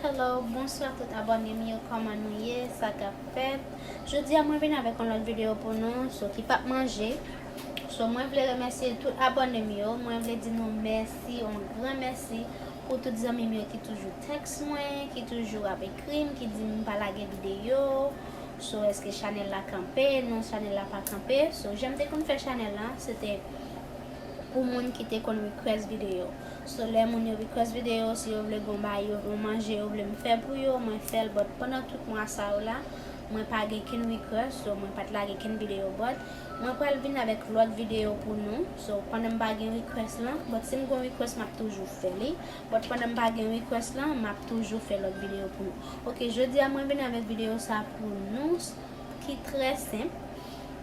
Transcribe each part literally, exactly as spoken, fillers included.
Hello, bonswa tout abòne m yo, kòman nou ye, sa k ap fèt? Jodi a mwen vin avèk yon lòt videyo pou nou, so ki p ap manje. So mwen vle remèsye tout abòne m yo, mwen vle di nou mèsi, yon gran mèsi pou tout zanmi m yo ki toujou tèks mwen, ki toujou ap ekri m, ki di m pa lage videyo. So èske chanèl la kanpe? Non, chanèl la pa kanpe. So jan m te konn fè chanèl la, se te pou moun ki te konn request videyo. So lè moun yo request videyo, si yo vle gon bagay, yo, yon manje yo vle m fè pou yo, mwen fè l, but pandan tout mwa sa yo la, mwen pa gen kenn request, so mwen pa t lage kenn videyo, but mwen pral vin avèk lòt videyo pou nou. So pandan m pa gen request lan, but si m gon request, m ap toujou fè li, but pandan m pa gen request lan, m ap toujou fè lòt videyo pou nou. Ok, jodi a mwen vin avèk videyo sa pou nou, ki trè senp.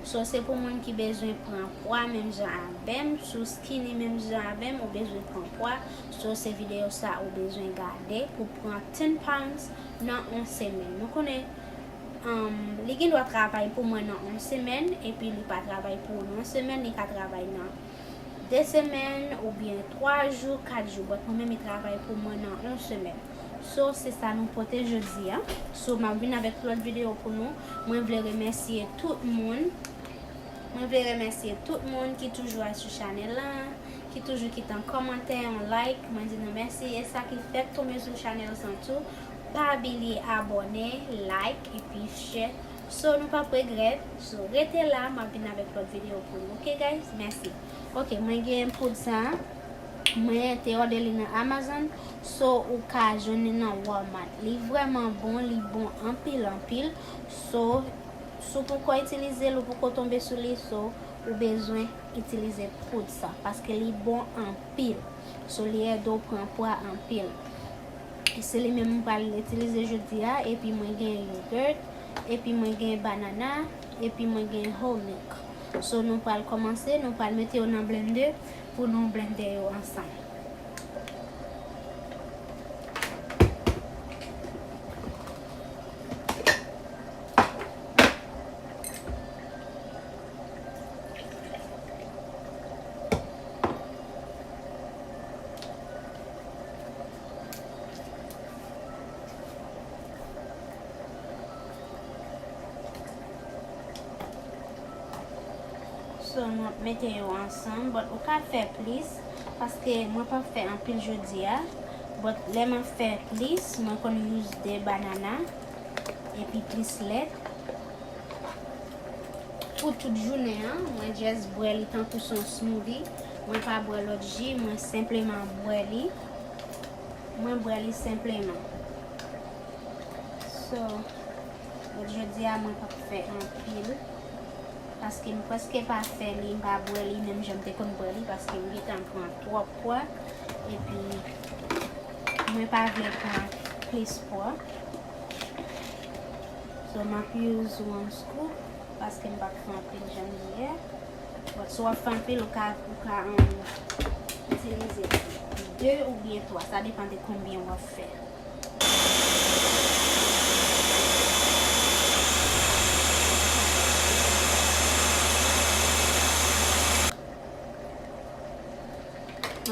So se pou moun ki bezwen pran pwa menm jan avè m, si w skinny menm jan avè m, ou bezwen pran pwa. So se videyo sa ou bezwen gade pou pran ten pounds nan yon semèn. Nou konnen, um, li gen dwa travay pou mwen nan yon semèn, epi li pa travay pou ou nan yon semèn, li ka travay nan de semèn oubyen twa jou, kat jou. But mwen menm, li travay pou mwen nan yon semèn. So se sa nou pote jodi a. So m ap vin avèk lòt videyo pou nou. Mwen vle remèsye tout moun. Mwen vle remèsye tout moun ki toujou asou chanèl la, ki toujou kite yon kòmantè, yon like. Mwen di nou mèsi. E sa ki fèk tonbe sou chanèl sa tou, pa bliye abòne, like, epi share. So nou p ap regrèt. So rete la, m ap vin avèk lòt videyo pou nou. Ok guys, mèsi. Ok, mwen gen poud sa. Mwen te òde li nan Amazon. So ou ka jwenn li nan Walmart. Li vrèman bon, li bon anpil, anpil. So si w poko itilize l, ou poko tonbe sou li, so ou bezwen itilize poud sa, paske li bon anpil. So li ede w pran pwa anpil. Se li menm m pral itilize jodi a, epi mwen gen yogurt, epi mwen gen banana, epi mwen gen whole milk. So nou pral kòmanse, nou pral mete yo nan blender pou nou blende yo ansanm. So nou ap mete yo ansanm, but ou ka fè plis, paske mwen p ap fè anpil jodi a, but lè m ap fè plis, mwen konn use de banana epi plis lèt. Pou tout jounen an, mwen just bwè li tankou se yon smoothie. Mwen pa bwè lòt ji, mwen senpleman bwè li. Mwen bwè li senpleman. So, but jodi a mwen p ap fè anpil, paske m prèske pa fè li, m pa bwè li menm jan m te konn bwè li, paske m gentan pran twòp pwa, epi mwen pa vle pran plis pwa. So m ap use one scoop, paske m p ap fè anpil jan m di yè. But si w ap fè anpil, ou ka, ou ka, um, itilize de oubyen twa, sa depann de konbyen w ap fè.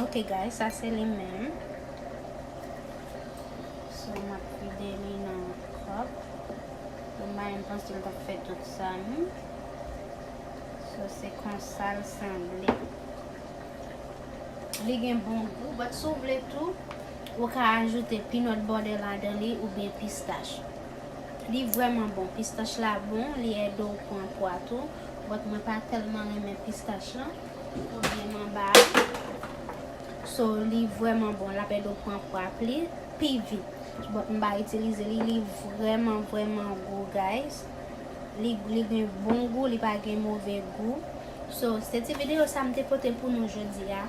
Ok guys, sa se li menm. So m ap vide li nan kòp. Bon, m pa menm panse l t ap fè tout sa non. So se konsa l sanble. Li gen bon gou, but si w vle tou, ou ka ajoute peanut butter ladan li oubyen pistach. Li vrèman bon, pistach la bon, li ede w pran pwa tou, but mwen pa tèlman renmen pistach lan, oubyen manba a. So li vrèman bon, l ap ede w pran pwa pli, pi vit. But m pa itilize li, li vrèman, vrèman gou, guys. Li, li gen bon gou, li pa gen move gou. So, se ti videyo sa m te pote pou nou jodi a.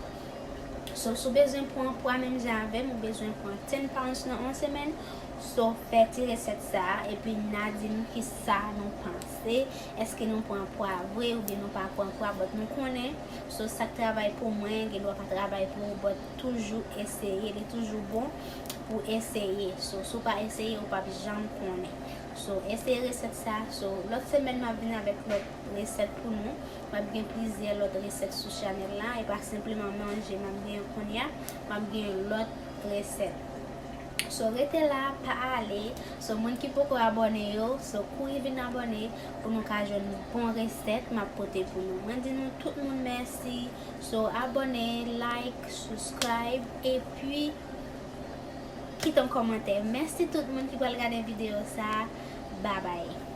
So, si w bezwen pran pwa menm jan avè m, ou bezwen pran ten pounds nan yon semèn, so, fè ti resèt sa a, epi n a di m kisa nou panse. Èske nou pran pwa vre oubyen nou pa pran pwa, but nou konnen. So, sa k travay pou mwen, gen dwa pa travay pou ou, but toujou eseye, li toujou bon pou eseye. So, si w pa eseye, ou p ap janm konnen. So, eseye resèt sa. So, lòt semèn, m ap vin avèk lòt resèt pou nou. M ap gen plizyè lòt resèt sou chanèl la. E pa senpleman manje m ap gen kounye a. M ap gen lòt resèt. So rete la, pa ale. So moun ki poko abòne yo, so kouri vin abòne pou nou ka jwenn bon resèt m ap pote pou nou. Mwen di nou tout moun mèsi. So abòne, like, subscribe, epi kite yon kòmantè. Mèsi tout moun ki pral gade videyo sa. Babay.